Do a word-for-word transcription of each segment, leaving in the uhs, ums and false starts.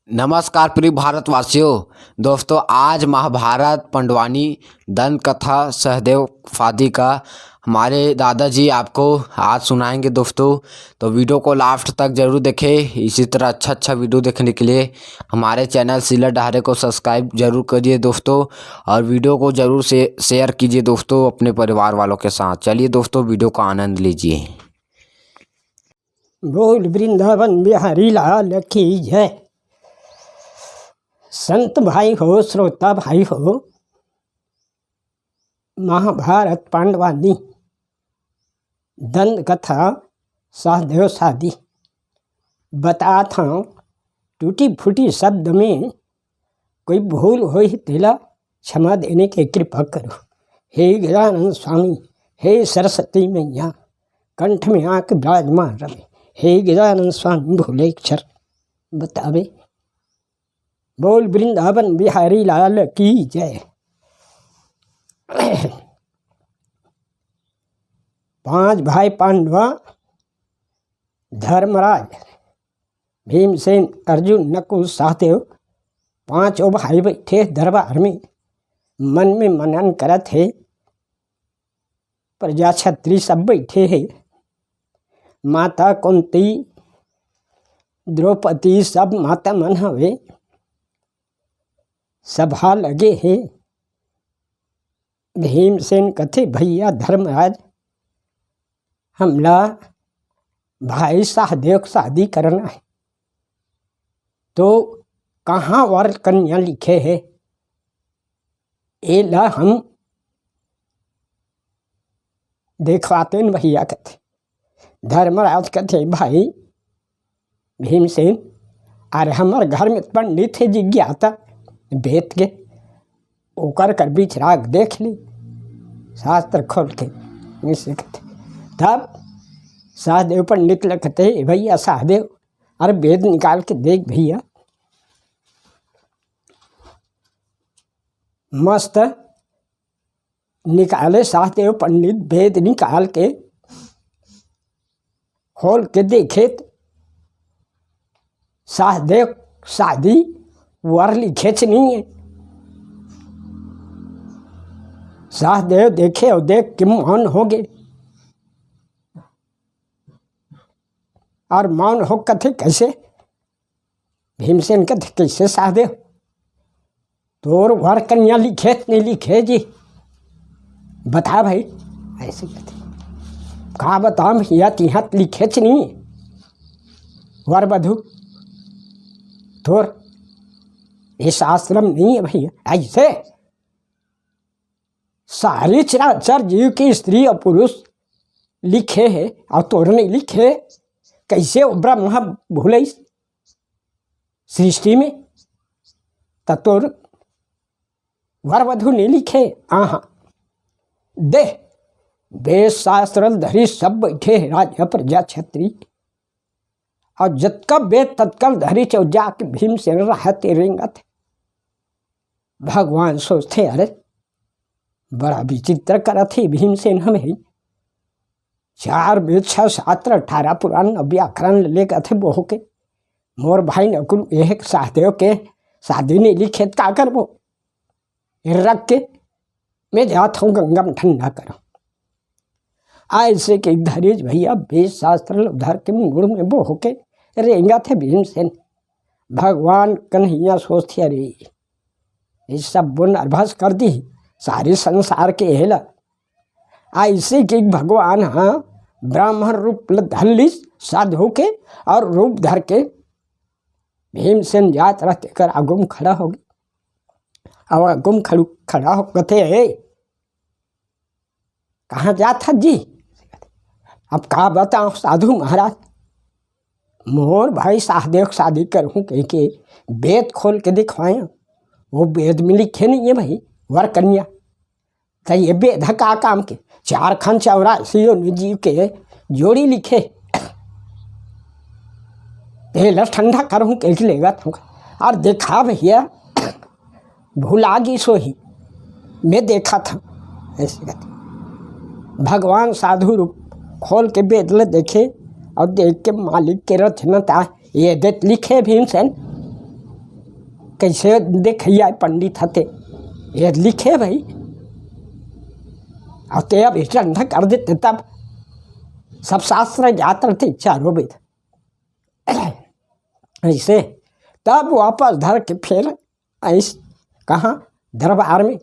नमस्कार प्रिय भारतवासियों। दोस्तों, आज महाभारत पंडवानी दंत कथा सहदेव सादी का हमारे दादाजी आपको आज सुनाएंगे दोस्तों। तो वीडियो को लास्ट तक जरूर देखें। इसी तरह अच्छा अच्छा वीडियो देखने के लिए हमारे चैनल सीलर डहारे को सब्सक्राइब जरूर करिए दोस्तों, और वीडियो को जरूर से शेयर कीजिए दोस्तों अपने परिवार वालों के साथ। चलिए दोस्तों, वीडियो का आनंद लीजिए। बोल वृंदावन बिहारी लाल की जय। संत भाई हो, श्रोता भाई हो, महाभारत पांडवानी दंड कथा सहदेव सादी। बतात हंव, टूटी फूटी शब्द में कोई भूल होही तेला क्षमा देने के कृपा करो। हे गजानन स्वामी, हे सरस्वती मैया, कंठ में आके विराजमान रहे। हे गजानन स्वामी, भूले अक्षर बतावे। बोल वृंदावन बिहारी लाल की जय। पांच भाई पांडवा, धर्मराज, भीमसेन, अर्जुन, नकुल, सहदेव, पांचों भाई बैठे दरबार में, मन में मनन करत हे। प्रजा छत्री सब बैठे हे, माता कुंती, द्रौपदी, सब माता मन हवे, सभा लगे हे। भीमसेन कथे, भैया धर्मराज, हमला भाई सहदेव के शादी करना हे, तो कहाँ वर कन्या लिखे हे, एला हम देखवातेन भैया कथे। धर्मराज कथे, भाई भीमसेन, अरे हमर घर में पंडित हे जिज्ञाता वेद के, ओकर कर बिचार के देख ले, शास्त्र खोल के, अइसे कथे। तब सहदेव पंडित ल कथे, भैया सहदेव, अरे वेद निकाल के देख भैया। मस्त निकाले सहदेव पंडित, वेद निकाल के खोल के देखे त सहदेव शादी वर लिखेच नहीं हे। सहदेव देखे अउ देख के मौन हो गे। अउ मौन हो कथे, कैसे? भीमसेन कथे, कैसे सहदेव? तोर वर कन्या लिखे त नहीं लिखे जी, बता भाई। अइसे कथे, का बतावंव भैया, तिहाँ त लिखेच नहीं हे वर वधू तोर, ये शास्त्र में नहीं हे भैया। अइसे सारी चराचर जीव के स्त्री अउ पुरुष लिखे हे, अउ तोर नहीं लिखे, कैसे वो ब्रह्मा भूलइस सृष्टि में? त तोर वर वधू नहीं लिखे? आहा, देख, वेद शास्त्र धरी सब बैठे हे, राजा प्रजा छत्री, अउ जतका वेद ततका धरी चौ जाके भीमसेन रहत हे रेंगत हे। भगवान सोचथे, अरे बड़ा विचित्र करत हे भीमसेन, हमें चार वेद छह शास्त्र अठारह पुराण नौ व्याकरण ले लेगथे बोह के, मोर भाई नकुल एह सहदेव के शादी नहीं लिखे त का करबो? रख के मैं जात हंव गंगा में ठंडा करंव। अइसे के धरे भैया वेद शास्त्र ल धर के मुड़ में बोह के रेंगत हे भीमसेन। भगवान कन्हैया सोचथे, अरे ये सब वो नरभस कर दिही सारे संसार के एला। अइसे के भगवान ह ब्राह्मण रूप ल धर लिस साधु के, अउ रूप धर के भीमसेन जात रहत हे तेकर आगू म खड़ा हो गे। अउ आगू म खड़ू-, खड़ा हो कथे, "ए, कहाँ जात हस जी?" "अब का बतावंव साधु महाराज, मोर भाई सहदेव के शादी करहूँ कहिके वेद खोल के देखवाएंव, वो वेद में लिखे नहीं हे भाई वर कन्या, त ये वेद ह का काम के? चार खन चौरासी योनि जीव के जोड़ी लिखे, तेला ठंडा करहूँ कहिके लेगत हंव।" अउ देखा भैया, भुला गिस होही, मैं देखत हंव। अइसे कथे। भगवान साधु रूप खोल के वेद ल देखे अउ देख के मालिक के रचना त ये दे त लिखे भीमसेन, कइसे देखइया पंडित हते, ये लिखे भाई। अउ ते अब इस अंधा कर देते तब सब शास्त्र जात रहते चारों वेद। अइसे तब वापस धर के फिर अइस कहाँ दरबार में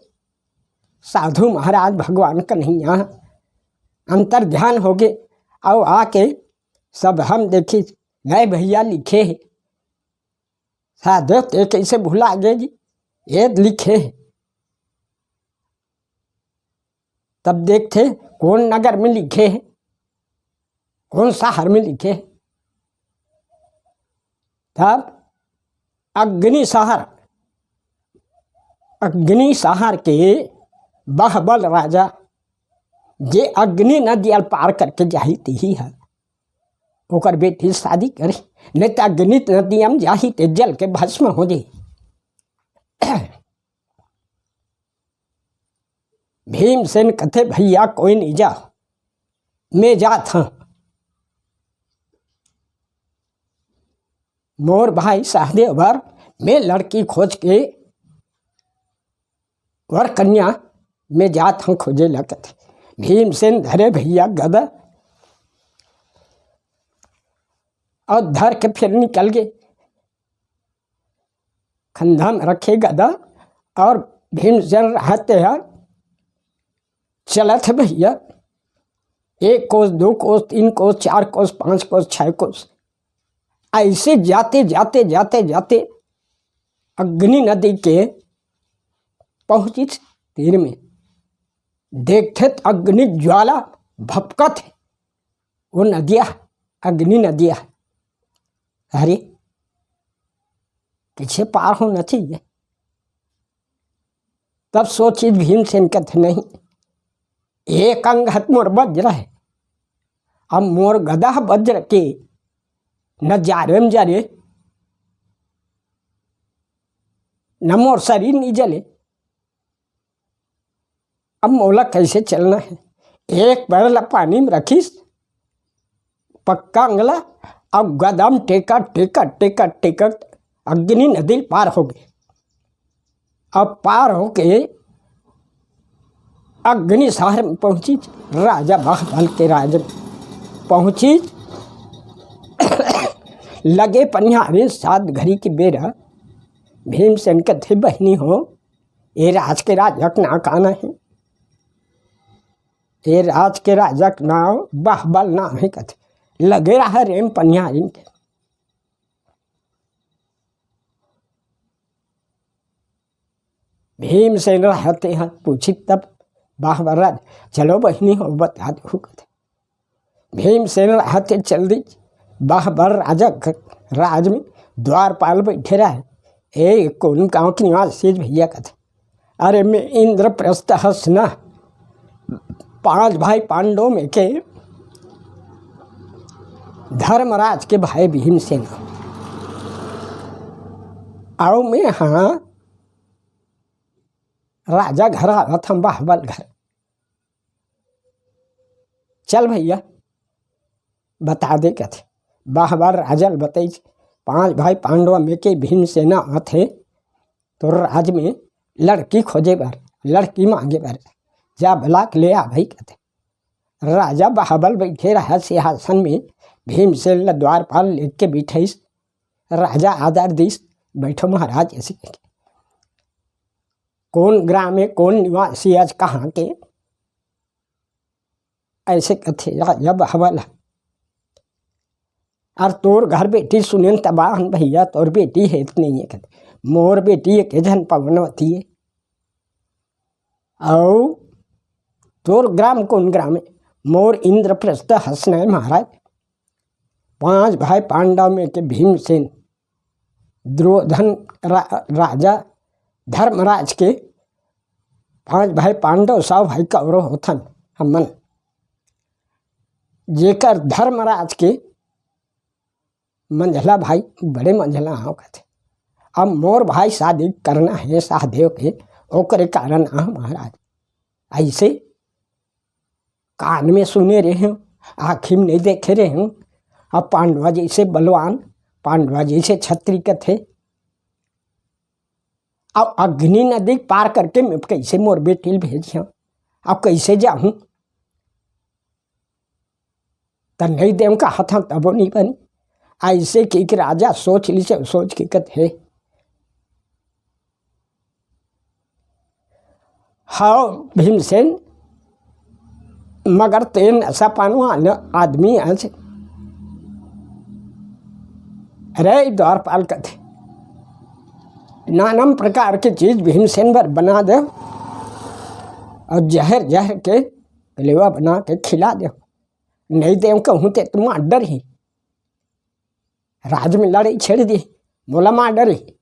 साधु महाराज भगवान कन्हैया अंतर ध्यान होगे। अउ आके सब हम देखी, नहीं भइया लिखे हे। साधु ते कइसे भुला गे जी, ये लिखे हे। तब देखथे कोन नगर में लिखे हे, कोन शहर में लिखे हे। तब अग्नि शहर, अग्नि शहर के बहबल राजा, जे अग्नि नदी ल पार करके जाही तिही ह, ओकर बेटी शादी करे, नहीं त अग्नि नदी म जाही ते जल के भस्म हो जाही। भीमसेन कथे, भइया कोई नहीं जा, मैं जात हँव। मोर भाई सहदेव बर मैं लड़की खोज के वर कन्या मैं जात हँव खोजे ला कथे। भीमसेन धरे भइया गदा अउ धर के फिर निकल गे। खंधा में रखे गदा अउ भीमसेन रहते हैं, चलत हे भइया, एक कोस, दो कोस, तीन कोस, चार कोस, पाँच कोस, छह कोस, अइसे जाते जाते जाते जाते अग्नि नदी के पहुँचिस तीर में। देखथे त अग्नि ज्वाला भपकत हे, वो नदिया, अग्नि नदिया। अरे, कइसे पार होना चाहिए? तब सोचिस भीमसेन कथे, नहीं, एक अंग हत मोर वज्र हे, अब मोर गदा वज्र के न जारे म जरे, न मोर शरीर नी जले, अब मोला कइसे चलना हे? एक पैर ला पानी में रखिस, पक्का अंगला, अउ गदा म टेकत टेकत टेकत टेकत अग्नि नदी पार होगे। अब पार होके अग्नि शहर में पहुँचिस, राजा बहबल के राज में पहुँचिस। लगे पनिहारे सात घरी के बेरा। भीमसेन कथे, बहिनी हो, ये राज के राजा के नाव का नाम हे? ये राज के राजा के नाव बहबल नाम हे कथे। लगे रहा रे पनिहारिन के। भीमसेन रहते हैं पूछी तब बहबल राज, चलो बहिनी हो बता दो कथे। भीमसेन रहते चल दी बहबल राजा के राज में। द्वारपाल बैठे रहे, ए कोन गाँव के निवासी भइया कथे? अरे मैं इंद्रप्रस्थ हँस ना, पांच भाई पांडव में के धर्मराज के भाई भीमसेन। अउ मैं हाँ राजा घर आवत हँव बहबल घर। चल भइया बता दे कथे। बहबल राजा ल बताइस, पांच भाई पांडव में के भीमसेन आथे तोर राज में लड़की खोजे बर, लड़की मांगे बर, जा बला के ले आ भई कथे। राजा बहबल बैठे रहा सिंहासन में, भीमसेन ल द्वारपाल लेके बिठाइस। राजा आदर दिस, बैठो महाराज, ऐसे कहिके। कोन ग्राम में कोन निवासी आज कहाँ के? ऐसे कथे राजा बहबल। अउ तोर घर बेटी सुनेन तबाहन भइया, तोर बेटी हे त नहीं हे कथे। मोर बेटी एक झन पवनवती हे। अउ तोर ग्राम कोन ग्राम हे? मोर इंद्रप्रस्थ हँस ना हे महाराज। पांच भाई पांडव में के भीमसेन, दुर्योधन रा-, राजा धर्मराज के पांच भाई पांडव, सौ भाई कौरव होथन हमन। जेकर धर्मराज के मंझला भाई, बड़े मंझला हँव कथे। अब मोर भाई शादी करना हे सहदेव के, ओकरे कारण आ महाराज। ऐसे कान में सुने रहे हँव, आँखी में नहीं देखे रहे हँव। अब पांडवा जैसे बलवान, पांडवा जैसे छत्री कथे, अब अग्नि नदी पार करके मैं कइसे मोर बेटी ल भेजिहूँ? अब कइसे जाहूँ? त नइ देंव कहत हंव तभो नइ बनी। अइसे कहिके राजा सोच लिस, सोच के कथे, "हव भीमसेन, मगर तें नसा पान वाला आदमी अस। रे द्वारपाल," कथे, "नाना प्रकार के चीज भीमसेन बर बना दे अउ जहर, जहर के कलेवा बना के खिला दे। नइ देंव कहूँ ते तुम मार डरही।" राज में लड़ई छेड़ दिही, मोला मार डरही।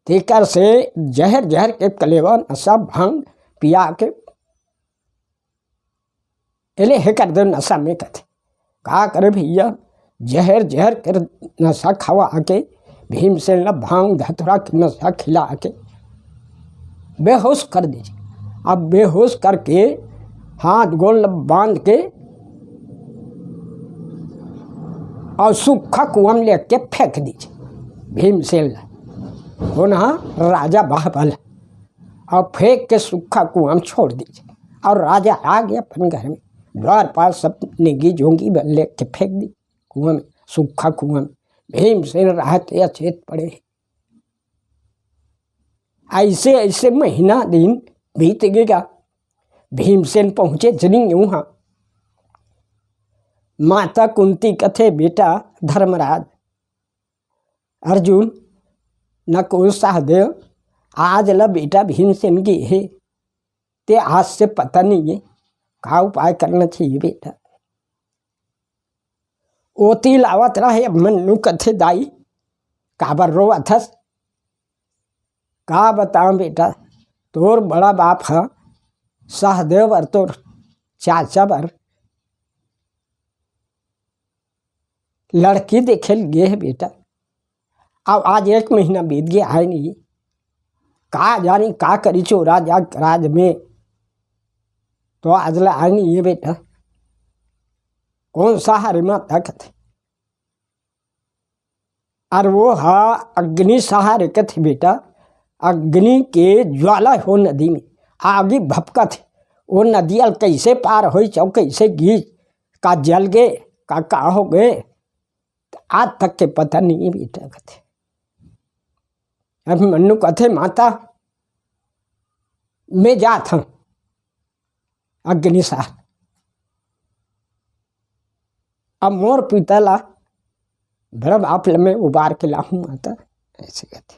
तेकर से जहर, जहर के कलेवा नसा भांग पिया के एले हे कर दे नसा में कथे। का करे भइया, जहर, जहर के नसा खवा के भीमसेन ला भांग धतुरा के नसा खिला के बेहोश कर दीजिए। अब बेहोश करके हाथ गोड़ ल बांध के अउ सूखा कुआं में लेके फेंक दीजिए भीमसेन ला। कोन ह? राजा बाहुबल। अउ फेंक के सूखा कुआं में छोड़ दीजिए। अउ राजा आ गे अपन घर में, द्वारपाल सब निगी जोगी बन लेके फेंक दी कुआं में, सूखा कुआं में। भीमसेन रहते अचेत पड़े। अइसे, अइसे महीना दिन बीत गे गा। भीमसेन पहुँचे जनी उहाँ। माता कुंती कथे, "बेटा धर्मराज, अर्जुन, नकुल, सहदेव, आज ल बेटा भीमसेन गे हे, ते आज से पता नइ हे, का उपाय करना चाहिए बेटा?" ओती ल आवत रहे। अब मन्नू कथे, "दाई, काबर रोवत हस?" "का बतावं बेटा, तोर बड़ा बाप ह सहदेव बर, तोर चाचा बर लड़की देखे ल गे हे बेटा। अब आज एक महीना बीत गे, आय नइ। का जानी का करिस ओ राजा राज में, तो आज ल आय नइ हे बेटा।" कोन सहारे माता कथे? अरे वो हा अग्नि सहारे कथे बेटा, अग्नि के ज्वाला हो नदी में, आगी भपकत हे, वो नदिया ल कइसे पार होइस अउ कइसे गिस, का जल गे, का, का हो गे, आज तक के पता नइ हे बेटा कथे। अभिमन्यु कथे, "माता, मैं जात हंव अग्नि सहारे, अब मोर पिता ला बड़ा बाप ले मैं उबार के लाहूं माता," अइसे कथे।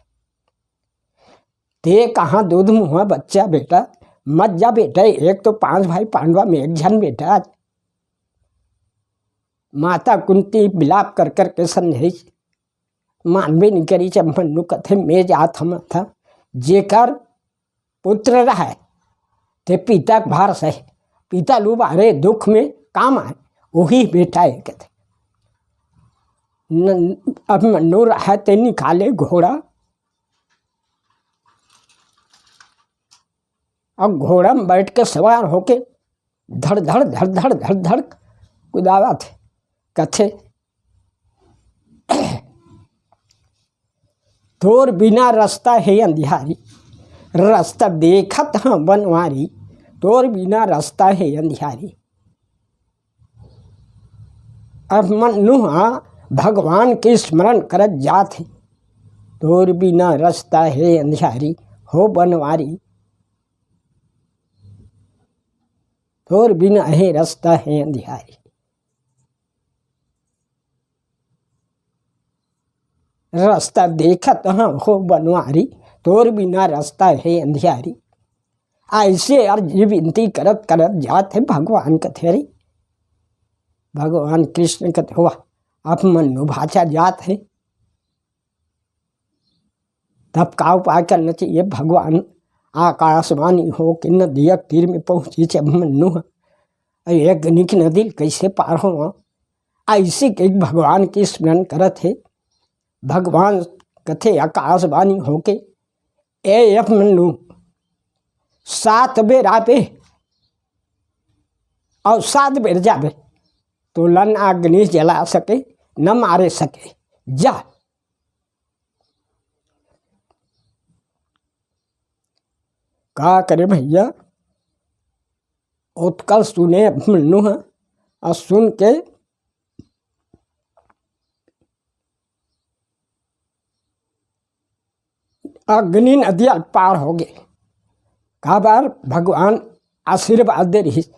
"ते कहाँ दूध मुँहा बच्चा बेटा, मत जा बेटा, एक तो पांच भाई पांडवा में एक झन बेटा।" माता कुंती बिलाप कर कर के समझाइस, मानबे नइ करिस। अभिमन्यु कथे, "मैं जात हंव माता, जेकर पुत्र रहय, ते पिता के भार सहे, पिता ल उबारे दुख में काम आय, वही बेटा हे," कथे। न-, अभिमन्यु रहय ते निकाले घोड़ा, अउ घोड़ा में बैठ के सवार होके धड़ धड़, धड़ धड़, धड़ धड़ कुदावत हे। कथे, "तोर बिना रस्ता हे अंधियारी, रस्ता देखत हंव बनवारी, तोर बिना रस्ता हे अंधियारी।" अभिमन्यु हा भगवान के स्मरण करत जात हे, "तोर बिना रस्ता हे अंधियारी, हो बनवारी, तोर बिना हे रस्ता हे अंधियारी।" रस्ता देखत हंव हो बनवारी, तोर बिना रस्ता हे अंधियारी। अइसे अर्जी विनती करत करत जात हे, भगवान कथे रे, भगवान कृष्ण कथे, "वाह, अभिमन्यु भांचा जात हे।" तब का उपाय करना चाहिए? भगवान आकाशवाणी होके नदिया के तीर में पहुँचिस अभिमन्यु ह। अरे, एक निक नदी ल कइसे पार होवंव? अइसे कहिके भगवान के स्मरण करत हे। भगवान कथे आकाशवाणी होके, "ए अभिमन्यु, सात बेर आबे अउ सात बेर जाबे, तोला न अग्नि जला सके, न मारे सके। जा।" का करे भैया, ओतका सुने मन्नू ह, अउ सुन के अग्नि नदिया पार होगे। काबर भगवान आशीर्वाद दे रिहिस,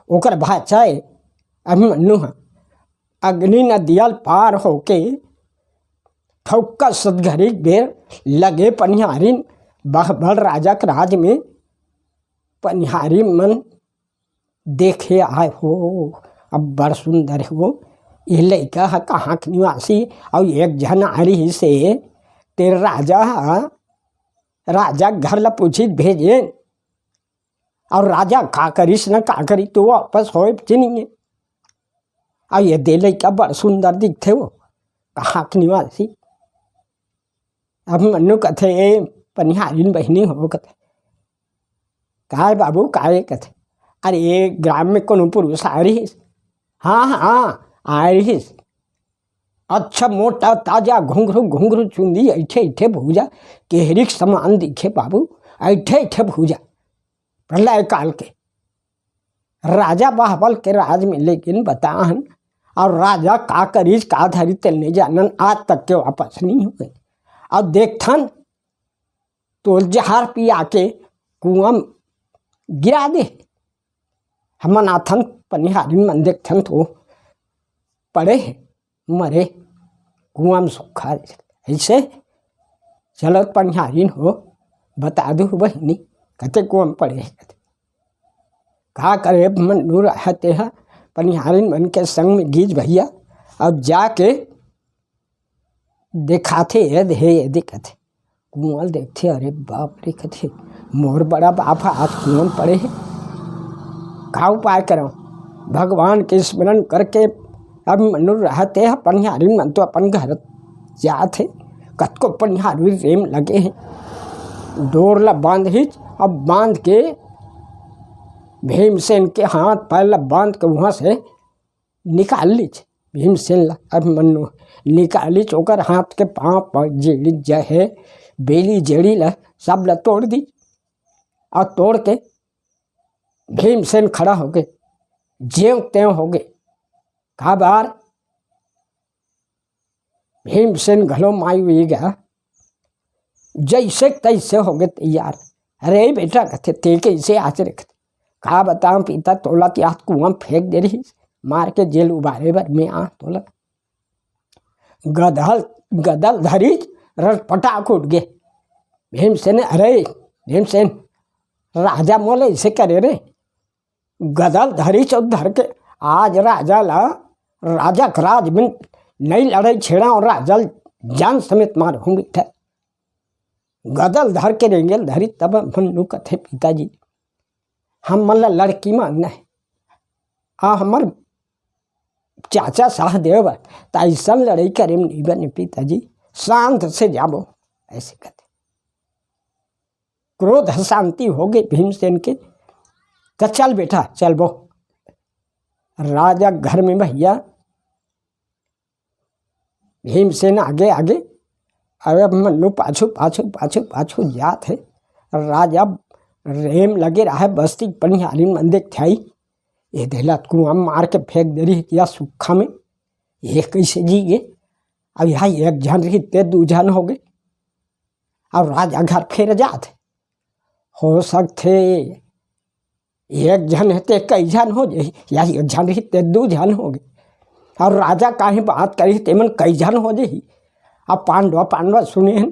ओकर भाचा ए अभिमन्यु ह। अग्नि नदिया पार होके ठउका सतघरी बेर लगे पनिहारिन बहबल राजा के राज में पनिहारी मन देखे आए हो, अब्बड़ सुंदर हो, ये लइका ह कहाँ के निवासी, अउ एक झन आ रिहिस हे, तेरे राजा ह, राजा के घर ला पूछिस भेजेन, अउ राजा का करिस न का करिस, तो वापस होए च नइ हे। अउ ये दे लइका बड़ सुंदर दिखथे हो, कहाँ के निवासी। अभिमन्यु कथे, "ए, पनिहारिन बहिनी हो," कथे। "काय बाबू, काय?" कथे। "अरे, ये ग्राम में कोनो पुरुष आए रिहिस?" "हाँ, हाँ, आए रिहिस।" "अच्छा, मोटा, ताजा, घुंघरू, घुंघरू चुंदी, अइठे, अइठे भूजा, केहरी के समान दिखे बाबू, अइठे, अइठे भूजा, प्रलय काल के।" राजा बहबल के राज में लेकिन बताहन, अउ राजा का करिस, का धरिस, तेन नइ जानन, आज तक के वापस नइ होए। अउ देखथन, तो जहर पिया के कुआं म गिरा दे। हमन आथन, पनिहारिन मन देखथन, तो पड़े हे, मरे, कुआं म सुक्खा। अइसे चलत पनिहारिन हो, बता दू बहिनी, कते कुआं म पड़े हे, कते। का करे, मन्नू रहते ह, पनिहारिन मन के संग में गीज भैया, अउ जाके देखाथे, "ए दे, ए दे," कथे। कुआं ल देखथे, "अरे बाप रे," कथे, "मोर बड़ा बाप ह आज कुआं म पड़े हे, का उपाय करंव?" भगवान के स्मरण करके अभिमन्यु रहते ह, पनिहारिन मन तो अपन घर जात हे, कतको पनिहारी रेम लगे हे, डोर ला बांधिस, अब बांध के भीमसेन के हाथ पैर ला बांध के उहां से निकाल लिस। भीमसेन ला अभिमन्यु निकालिस, ओकर हाथ के पांव पर जेड़ी जे हे, बेली जेड़ी ला, सब ला तोड़ दिस। अउ तोड़ के भीमसेन खड़ा होगे, जेव तेव होगे। काबर भीमसेन घलो माई हुई गा, जइसे तइसे होगे तैयार। "अरे बेटा," कथे, "ते कइसे आचरे?" कथे, "का बतावं पिता, तोला ते आज कुआं फेंक दे रिहिस, मार के जेल उबारे बर में आ तोला।" गदल, गदल धरिस, रटपटाक उठ गे। भीमसेन, "अरे भीमसेन, राजा मोला अइसे करे रे?" गदल धरिस अउ धर के, "आज राजा ला, राजा के राज में नइ लड़ई छेड़ंव, राजा ल जान समेत मारहूं बेटा।" गदल धर के रेंगेल धरिस, तब मन्नू कथे, "पिताजी, हमन ला लड़की मारना हे, आ हमर चाचा सहदेव, त अइसन लड़ई करे म नइ बने पिताजी, शांत से जाबो," अइसे कथे। क्रोध शांति होगे भीमसेन के। "त चल बेटा, चलबो।" राजा घर में भैया, भीमसेन आगे आगे, अउ मन्नू पाछू पाछू पाछू पाछू जात हे। राजा रेम लगे रहय, बस्ती पनिहारिन मन देखथे, "ए दे ला कुआं मार के फेंक दे रिहिस या सुक्खा में, ये कइसे जी गे? अब यहाँ एक झन रिहिस ते दू झन होगे।" अउ राजा घर फेर जात हे। हो सकथे एक झन हे ते कई झन हो जाही, या एक झन रिहिस ते दू झन होगे। अउ राजा काहीं बात करिस ते मन कई झन हो जाही। अब पांडव, पांडव सुने हन,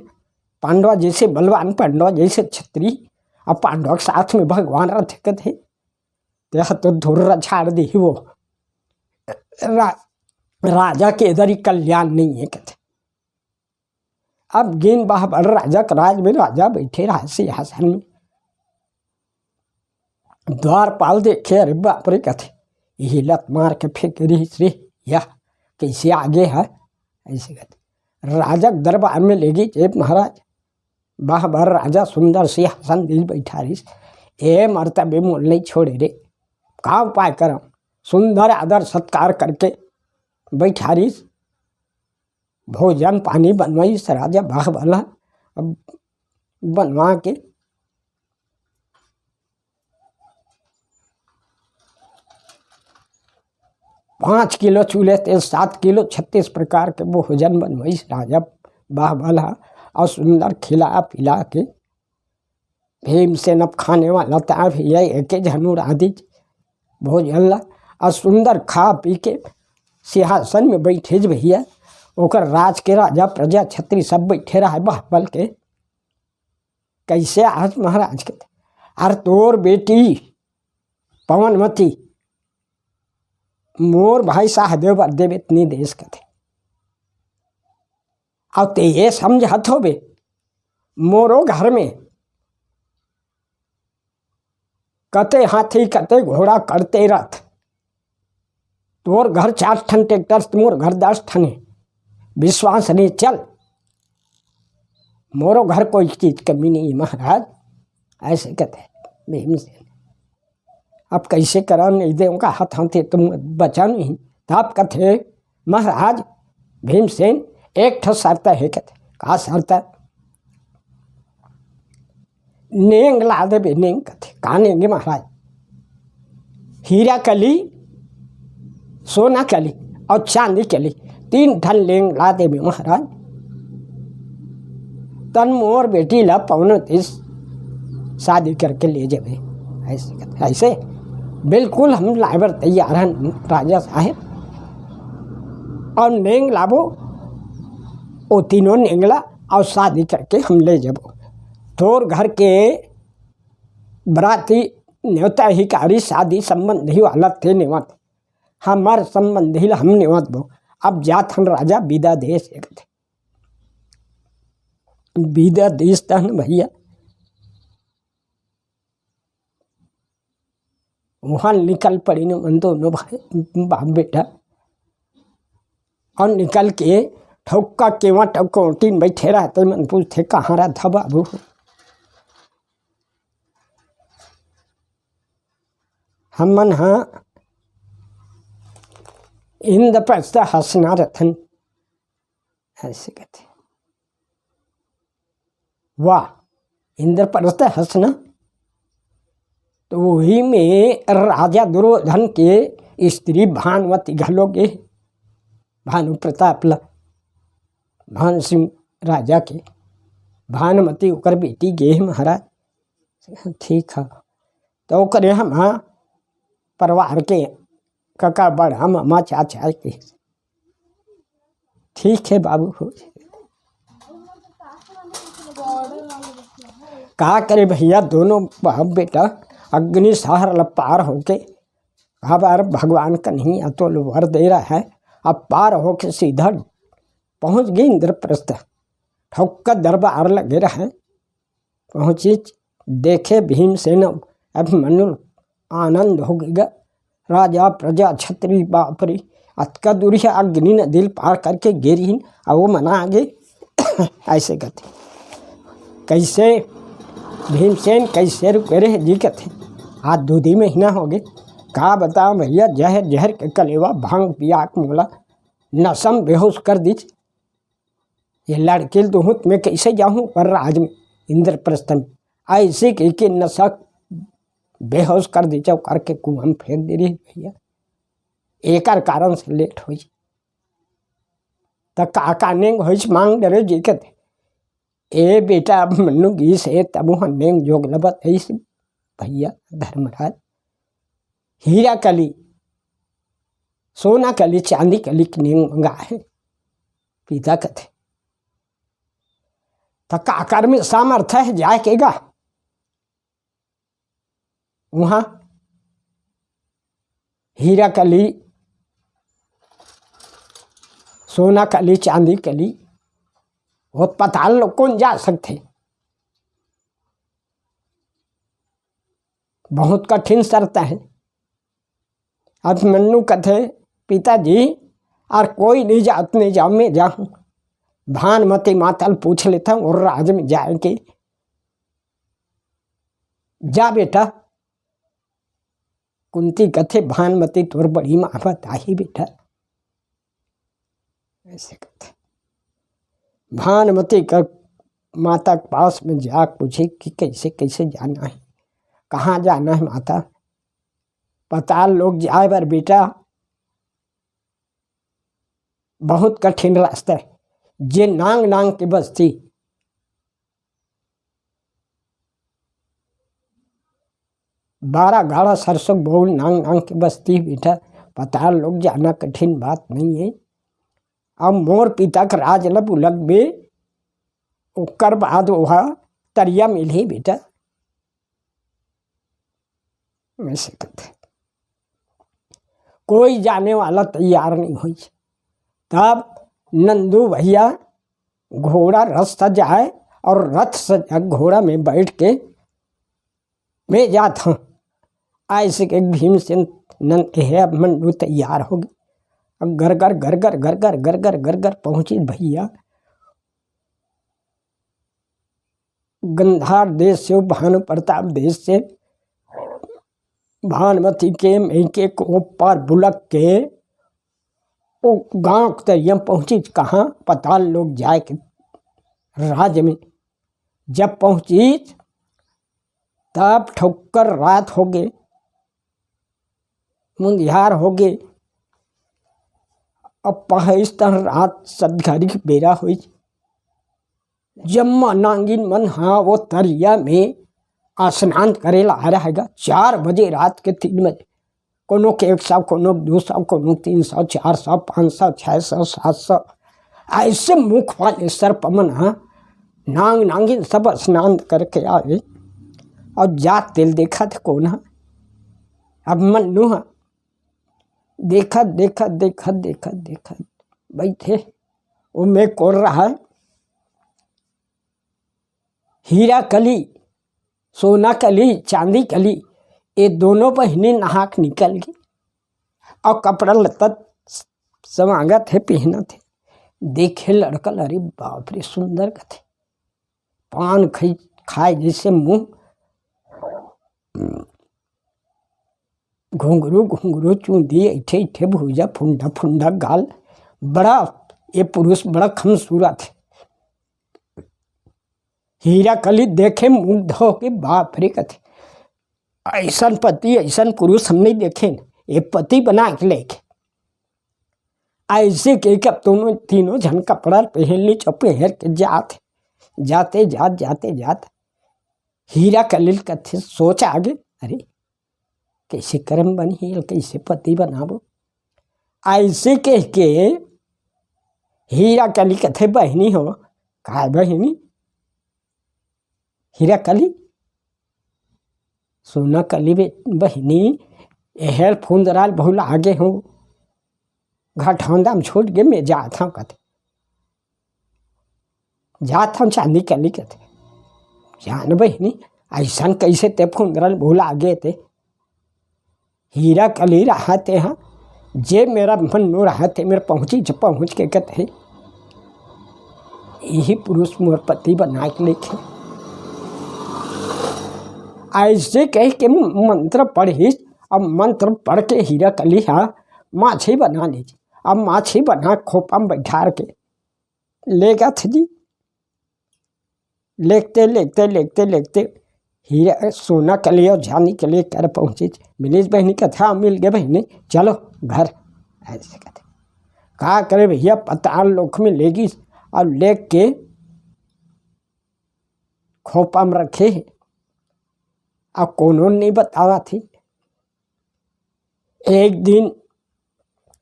पांडव जइसे बलवान, पांडव जइसे छत्री, अब पांडव के साथ में भगवान रथे कथे, ते ह तो धुर्रा छाड़ दिही वो। रा-, राजा के एदरी कल्याण नइ हे कथे। अब गिन बहबल राजा के राज में, राजा बइठे रहय सिंहासन में। द्वारपाल देखे, "अरे बाप रे," कथे, "इही लत मार के फेंके रिहिस रे, यह कइसे आगे हे?" अइसे कथे। राजा के दरबार में लेगिस, "ए महाराज, बहबल राजा सुंदर सिंहासन दिस बइठारिस, ए मरतबे मोला नइ छोड़े रे, का उपाय करंव?" सुंदर आदर सत्कार करके बइठारिस। भोजन पानी बनवाइस राजा बहबल ह। अब बनवा के पाँच किलो चूल्हे ते सात किलो छत्तीस प्रकार के भोजन बनवाइस राजा बाहबल हा। और सुंदर खिला पिला के भीमसेन अब खाने वाला त भैया, एके झन उड़ा दीच भोजन ला। और सुंदर खा पी के सिंहासन में बैठे ज भैया, ओकर राज के राजा प्रजा छत्री सब बैठे रहे बाहबल के। कैसे आज महाराज के, अरे तोर बेटी पवनमती मोर भाई सहदेव बर देबे त नी देस कथे। अब ते ये समझत होबे, मोरो घर में कते हाथी, कते घोड़ा, कते रथ, तोर घर चार ठन ट्रैक्टर, मोर घर दस ठन हे। विश्वास नहीं, चल, मोरो घर कोई चीज कमी नहीं महाराज, ऐसे कथे भीमसेन। अब कैसे करा, नहीं दे उनका हाथ, हाथे तुम बचा नहीं। तब कथे महाराज भीमसेन, एक ठो शर्त हे कथे। का शर्त? नेंग ला देबे, नेंग कथे। का नेंग हे महाराज? हीरा कली, सोना कली और चांदी कली, तीन ठन नेंग ला देबे महाराज, तन मोर बेटी ला पवनमती शादी करके ले जाबे। ऐसे कथे, ऐसे बिल्कुल हम लाए बर तैयार हन राजा साहेब, और नेंग लाबो, वो तीनों नेंग ला और शादी करके हम ले जाबो। तोर घर के बराती नेवता हिकारी शादी संबंधी वाला ते नेवत, हमार संबंधी ला हम नेवत बो। अब जात हन राजा, बिदा देस एक दे। बिदा देस तहन भैया, वहाँ निकल पड़िन मन दोनों भाई, बाप बेटा। और निकल के ठौका के वहाँ टकोटिन बैठे रहते, मन पूछते, "कहाँ रहता बाबू?" "हमन हा इंद्रप्रस्थ हसना रथन।" ऐसे कथे। वाह, इंद्रप्रस्थ हसना। तो वही में राजा दुर्योधन के स्त्री भानुमती घलो गे, भानु प्रताप ला, भानु सिंह राजा के भानुमती ओकर बेटी गे हे महाराज। ठीक है, तो ओकरे हम, हाँ, परिवार के कका बड़ा मामा चाचा के। ठीक है बाबू, हो जाए। का करे भैया, दोनों बाप बेटा अग्नि सहर ल पार होके, अब यार भगवान कन्हैया तो वर दे रहा है, अब पार होके सीधा पहुँच गए इंद्रप्रस्थ। ठोक्का दरबार लगे रहे, पहुँची, देखे भीमसेन अभिमन्यु, आनंद हो गया। राजा प्रजा छत्री बाप रे, अतका दूरी हे, अग्नि नदी ल पार करके गे रिहिन, अउ वो मन आगे। ऐसे कथे, कैसे भीमसेन कैसे रुके रहे जी कथे, आज दू दी महीना हो गए। का बताओ भैया, जहर जहर के कलेवा भांग पिया के मोला नशा म बेहोश कर दीच। ये लड़के ल दुहूँ त मैं कैसे जाहूँ पर राज में, इंद्रप्रस्थ में। ऐसे कह के नशा बेहोश कर दीच, करके कुआं में फेंक दे रही भैया। एकर कारण से लेट होइस। त का का नेंग होइस मांग डरे जी कथे, ए बेटा, अब मन्नू गीस हे, तब वहाँ नेंग जोग ल बताइस भैया धर्मराज। हीरा कली, सोना कली, चांदी कली के नेंग मंगा हे। पिता कथे, त काकर में सामर्थ हे जाए के गा? वहाँ हीरा कली, सोना कली, चांदी कली, वो पताल लोक कोन जा सकथे? बहुत कठिन शर्त हे। अभिमन्यु कथे, पिताजी, अउ कोई नहीं जात, नहीं जाओ, मैं जाहूँ। भानुमती माता ल पूछ लेथंव अउ राज में जाए के। जा बेटा, कुंती कथे, भानुमती तोर बड़ी माँ बताही बेटा। ऐसे कथे। भानुमती कर माता के पास में जा पूछे कि कैसे कैसे जाना हे, कहाँ जाना हे माता? पताल लोक जाए बर बेटा, बहुत कठिन रास्ता हे। जे नांग नांग के बस्ती, बारह गाड़ा सरसों बोल नांग नांग के बस्ती बेटा, पताल लोक जाना कठिन बात नहीं हे। अब मोर पिता के राज ल भुलकबे, ओकर बाद ओहा तरिया मिलही बेटा। वैसे कहते, कोई जाने वाला तैयार नहीं होइस। तब नंदू भैया घोड़ा रथ सजाए और रथ सजा, घोड़ा में बैठ के मैं जात हूँ। ऐसे के भीमसेन नंद हे, अब मंडू तैयार हो गए। अब घर घर घर घर घर घर घर घर घर घर पहुँची भैया। गंधार देश से, भानु प्रताप देश से, भानुमती के मेके को पार बुलक के ओ गांव के तरिया पहुँची। कहाँ? पताल लोक जाए के राज में। जब पहुँची तब ठोकर रात हो गए, मुंधियार हो गए। अब पहस तन रात सतघरी के बेरा होइस। जम्मा नांगिन मन हा वो तरिया में स्नान करे ला आ रहा है। चार बजे रात के, तीन बजे, कोनो के एक सौ, कोनो के दू सौ, कोनो के तीन सौ, चार सौ, पाँच सौ, छः सौ, सात सौ, ऐसे मुख वाले सर्प मन हा नांग नांगिन सब स्नान करके आवे। और जात तेल देखत हे कोन हा, अब मन्नू हा देखत देखत देखत देखत देखत बैठे। ओमे कोन रहा? हीरा कली, सोना कली, चांदी कली, ये दोनों बहिनी नहा के निकल गई। और कपड़ा लत्ता समांगत हे, पहनत हे। देखे लड़का ल, अरे बाप रे, सुंदर कथे। पान खई, खाए जैसे मुंह, घुंघरू घुंघरू चूंदी, ऐठे ऐठे भुजा, फुंडा फुंडा गाल, बड़ा ये पुरुष बड़ा खूबसूरत हे। हीरा कली देखे मुग्ध हो के, बाप रे कथे, ऐसन पति, ऐसन पुरुष हम नहीं देखे, ये पति बना के लेके। ऐसे के, के अब दोनों, तीनों झन कपड़ा पहन ली, चुप पहन के जात, जाते जात, जाते जात, हीरा कली ल कथे, सोच आगे, अरे कैसे करम बनही, कैसे पति बनाबो? ऐसे कह के हीरा कली कथे, बहिनी हो, काय बहिनी? हीरा कली, सोना कली बे-, बहिनी, एहर फुंदराल बहुला आगे हो, घटौंदा में छूट गे, मैं जात हूँ कथे। जात हूँ चांदी कली कथे। जान बहिनी, ऐसन कैसे ते फुंदराल बहुला आगे ते? हीरा कली रहा ते हा, जे मेरा मन्नू रहा ते मेरा पहुँची, जब पहुँच के कथे, यही पुरुष मोर पति बना के लेखे। ऐसे कह के मंत्र पढ़िस, अब मंत्र पढ़ के हीरा कली हा माछी बना लीजिए। अब माछी बना खोपा में बैठार के लेगत हे जी। लेगते, लेगते, लेगते, लेगते हीरा, सोना कली और चांदी कली कर पहुँचिस। मिलिस बहिनी कथे, "हाँ, मिल गे बहिनी, चलो घर।" ऐसे कथे। का करे भैया, पताल लोक में लेगिस और लेग के खोपा में रखे हे। अब कोनो नहीं बतावत हे। एक दिन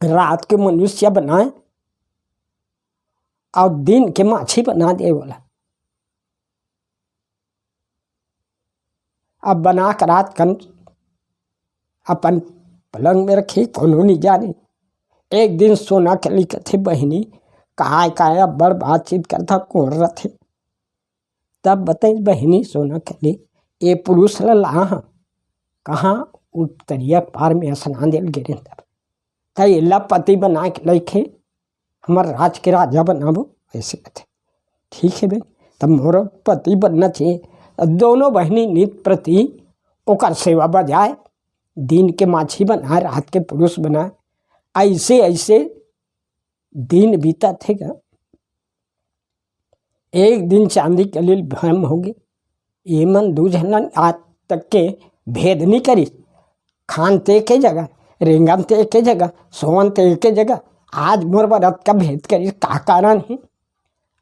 रात के मनुष्य बनाए और दिन के माछी बना दे वाला। अब बना के रात कन अपन पलंग में रखी, कोनो नहीं जाने। एक दिन सोना कली कथे, "बहिनी, काय काय अब्बड़ बातचीत करथा, कोन रथे?" तब बताई बहिनी सोना कली, "ये पुरुष ल ला हा।" कहाँ? उ तरिया पार में स्नान दे ल गे रहे तब। त एला पति बना के लइके हमर राज के राजा बनाबो, ऐसे कथे। ठीक है बे, तब मोर पति बनना चाहिए। अब दोनों बहिनी नित प्रति ओकर सेवा बजाए, दिन के माछी बनाए, रात के पुरुष बनाए, ऐसे ऐसे दिन बीतत हे गा। एक दिन चांदी कली ल भ्रम हो गे। ये मन दू झन आज तक के भेद नहीं करिस। खान ते एके जगह, रेंगन ते एके जगह, सोवन ते एके जगह, आज मोर बर अतका भेंट करिस, का कारण हे?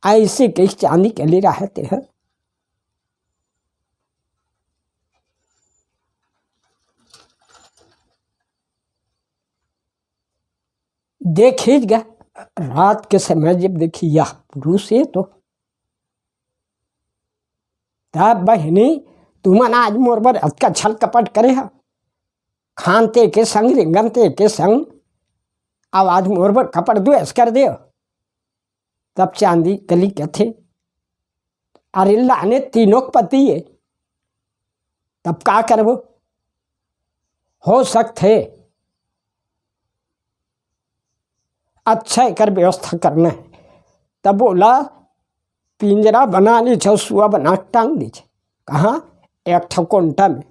अइसे कहिके चांदी कली राहत हे। देखिस गा, रात के समय जब देखिस यह पुरुष हे तो, तब बहिनी, तुमन आज मोर बर अतका छल कपट करे हा, खान ते के संग, रेंगन ते के संग, अउ आज मोर बर कपट द्वेष कर देव। तब चांदी कली कथे, अरे लाने तीनों के पति हे, तब का करबो? हो सकथे अच्छा एकर व्यवस्था करना हे। तब ओला पिंजरा बना लीच अउ सुआ बना के टांग दीच। कहाँ? एक ठो कोंटा में।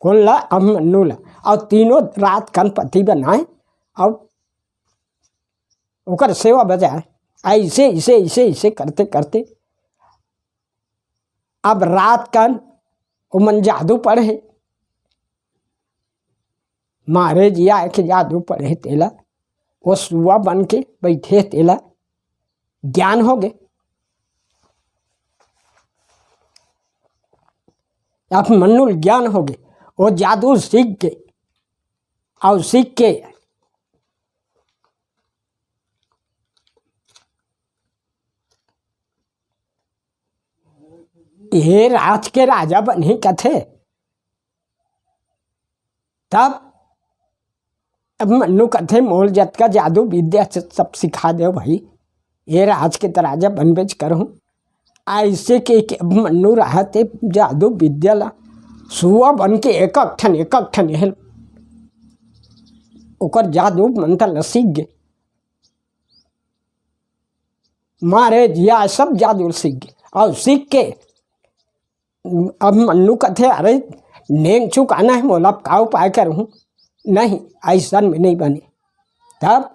कोन ला? अभिमन्यु ला। अउ तीनों रात कन पति बनाए अउ ओकर सेवा बजाए। अइसे, अइसे, अइसे, अइसे करते, करते अब रात कन ओमन जादू पढ़े, मारे जिया के जादू पढ़े तेला, वो सुआ बन के बैठे तेला ज्ञान होगे। अभिमन्यु ल ज्ञान होगे, वो जादू सीख के, अउ सीख के ये राज के राजा बनही कथे। तब अभिमन्यु कथे, मोल जतका जादू विद्या हे सब सिखा देव भाई, ये राज के त राजा बनबेच करहूँ। अइसे कहिके अभिमन्यु राहत हे जादू विद्या ला सुआ बन के एक एक ठन, एक एक ठन हेल ओकर जादू मंत्र ला सीख गे। मारे जिया सब जादू सीख गे। अउ सीख के अभिमन्यु कथे, अरे नेंग चुकाना हे मोला, का उपाय करहूँ? नहीं, अइसन में नहीं बने। तब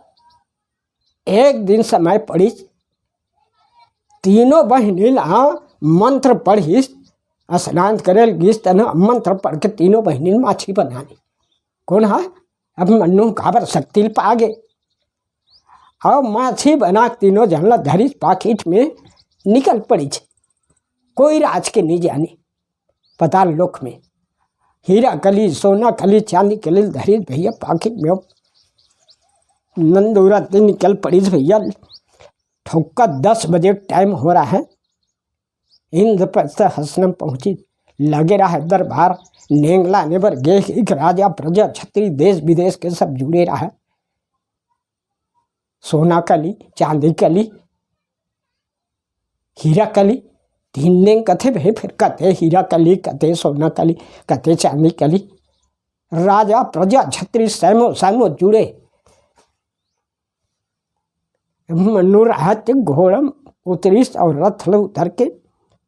एक दिन समय पड़िस, तीनों बहिनी ला मंत्र पढ़िस, स्नान करे ल गिस, तन मंत्र पढ़ के तीनों बहिनी माछी बना ली। कोन हा? अभिमन्यु काबर शक्ति ल पागे। अउ माछी बना के तीनों झन ला धरिस, पाकिट में निकल पड़िस। कोई राज के नहीं जाने, पताल लोक में। हीरा कली, सोना कली, चांदी कली धरिस भैया पाकिट में। नंदुरा ते निकल पड़िस भैया। ठोक्का दस बजे टाइम हो रहा है। इंद्रप्रस्थ हसनम पहुंची, लगे रहा दरबार। नेंग लाने बर गे एक राजा, प्रजा, छत्री, देश विदेश के सब जुड़े रहा। सोना कली, चांदी कली, हीरा कली, तीन नेंग कथे भे, फिर कथे हीरा कली, कथे सोना कली, कथे चांदी कली। राजा, प्रजा, छत्री, सैमो, सैमो जुड़े। मनु राहत घोड़म उतरिस अउ रथ ल उतर के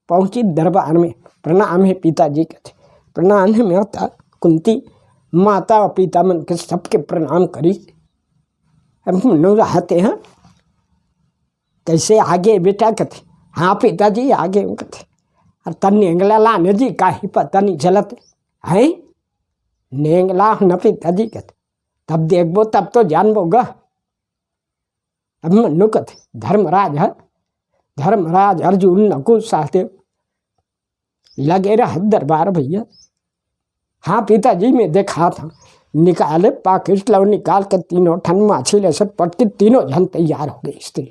पहुंची दरबार में। प्रणाम हे पिताजी कथे। प्रणाम हे माता कुंती, माता अउ पिता मन के सबके प्रणाम करिस। अब मनु राहत हे, हाँ, कैसे आगे बेटा कथे? हाँ पिताजी आगे हूँ कथे। अब तन नेंगला लाने जी, काहे पता नहीं चलत है, नेंगला न पिताजी कथे। तब देखबो तब तो जानबो गा। अब मनु कथे, धर्मराज ह, धर्मराज अर्जुन नकुल सहदेव लगे रह दरबार भैया। हाँ पिताजी, मैं देखा था, निकाले पाकिट लो, निकाल के तीनों ठन माछी ले से पटकी तीनों झन तैयार हो गए स्त्री।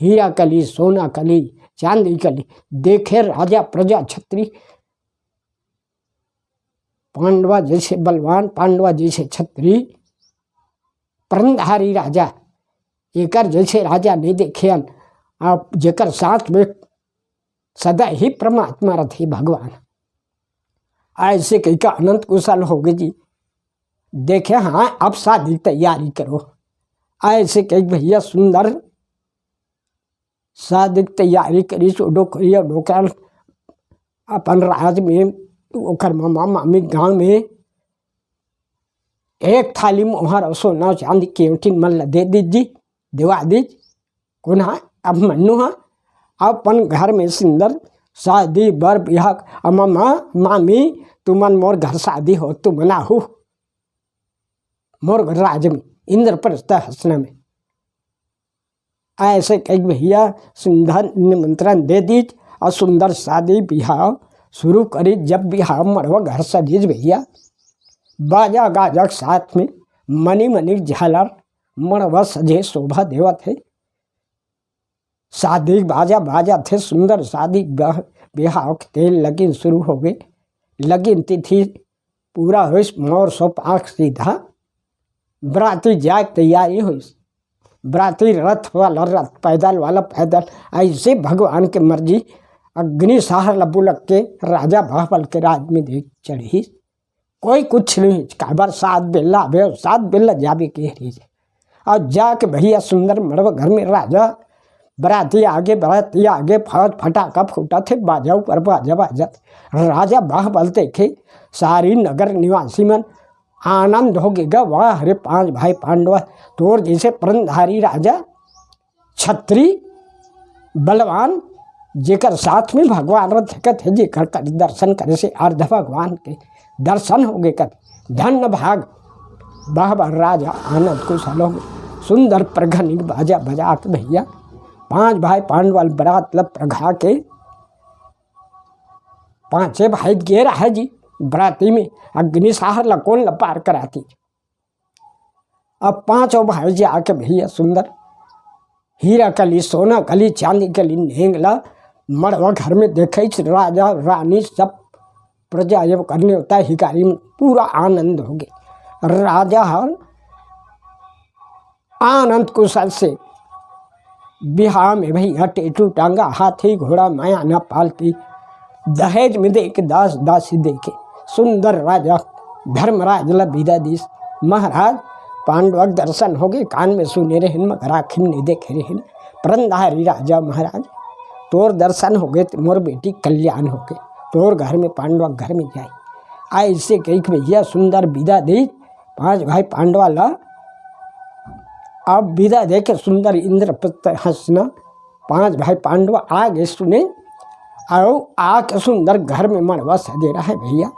हीरा कली, सोना कली, चांदी कली, देखे राजा प्रजा छत्री, पांडवा जैसे बलवान, पांडवा जैसे छत्री, प्रणधारी राजा, एकर जैसे राजा नहीं देखे हन। आप जेकर साथ में सदा ही परमात्मा रथे भगवान। ऐसे कहिके अनंत कुशल हो गए जी। देखे, हाँ, अब शादी की तैयारी करो। ऐसे कहिके भैया सुंदर शादी की तैयारी करिस, डोकरी अउ डोकरा अपन राज में, ओकर मामा मामी गांव में एक थाली मोहर अउ सोना चांदी के औंठी मन ला दे दीजिए, दिवा दीजिए। कोन हा? अब मन्नू हा, अपन घर में सुंदर शादी बर बिहाव, अम्मा, माँ, मामी, तुमन मोर घर शादी हो, तुमन आहू मोर घर राज में, इंद्रप्रस्थ हसना में। ऐसे कहिके भैया सुंदर निमंत्रण दे दीस अउ सुंदर शादी बिहाव शुरू करिस। जब बिहाव मड़वा घर सजिस भैया, बाजा गाजा के साथ में मनी मनी झालर मड़वा सजे शोभा देवत हे। शादी बाजा बाजत हे, सुंदर शादी बह-, बिहाव के तेल लगिन शुरू होगे। लगिन तिथि पूरा होइस, मोर सो पाख सीधा बराती जाए के तैयारी होइस। बराती रथ वाला रथ, पैदल वाला पैदल, ऐसे भगवान के मर्जी। अग्नि साहर ल बुलक के राजा बहबल के राज में देख चढ़िस। कोई कुछ नहीं, काबर सात बेला आबे, सात बेला जाबे के रहिस। अउ जाके भैया सुंदर मड़वा घर में राजा, बराती आगे, बराती आगे, फौज फटाका फूटत हे, बाजा ऊपर बाजा बाजत। राजा बहबल देखे, सारी नगर निवासी मन आनंद होगे गा, वाह रे पांच भाई पांडवा, तोर जइसे परनधारी राजा, छत्री, बलवान, जेकर साथ में भगवान रथ सकत हे, जेकर कर दर्शन करे से अर्ध भगवान के दर्शन होगे कथे। धन्य भाग, बहबल राजा आनंद कुशल होगे। सुंदर परघनी बाजा बजा के भैया पांच भाई पांडवा ल बरात ल परघा के पांचे भाई गे रहे जी बराती में, अग्नि साहर ल कोन ल पार करातिस। अब पांचों भाई जाके भैया सुंदर हीरा कली, सोना कली, चांदी कली नेंग ल मड़वा घर में देखे राजा रानी सब प्रजा एवं करने होता है हिकारी में पूरा आनंद होगे। राजा हर आनंद कुशल से बिहाव में भैया टेटू टांगा, हाथी घोड़ा माया न पालती, दहेज में देके दास दासी देके सुंदर राजा धर्मराज ल बिदा दिस। महाराज, पांडव के दर्शन होगे, कान में सुने रहेन मगर आँखी में नहीं देखे रहेन। परनधारी राजा महाराज, तोर दर्शन होगे त मोर बेटी कल्याण होगे, तोर घर में पांडव घर में जाए। ऐसे कहिके भैया सुंदर बिदा दिस पांच भाई पांडवा ल। अब बिदा देके सुंदर इंद्रप्रस्थ हंसना, पांच भाई पांडव आगे सुने, अउ आके सुंदर घर में मड़वा सजे रहे भैया।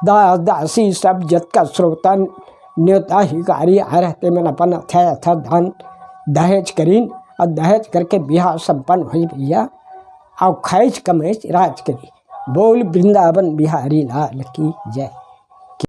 दास दासी सब जतका श्रोता न्योता हिकारी आए रहे, तेमन अपन अथै अथै दान दहेज करिन, अउ दहेज करके बिहाव संपन्न होइस भैया, अउ खैच कमैच राज करिन। बोल वृंदावन बिहारी लाल की जय।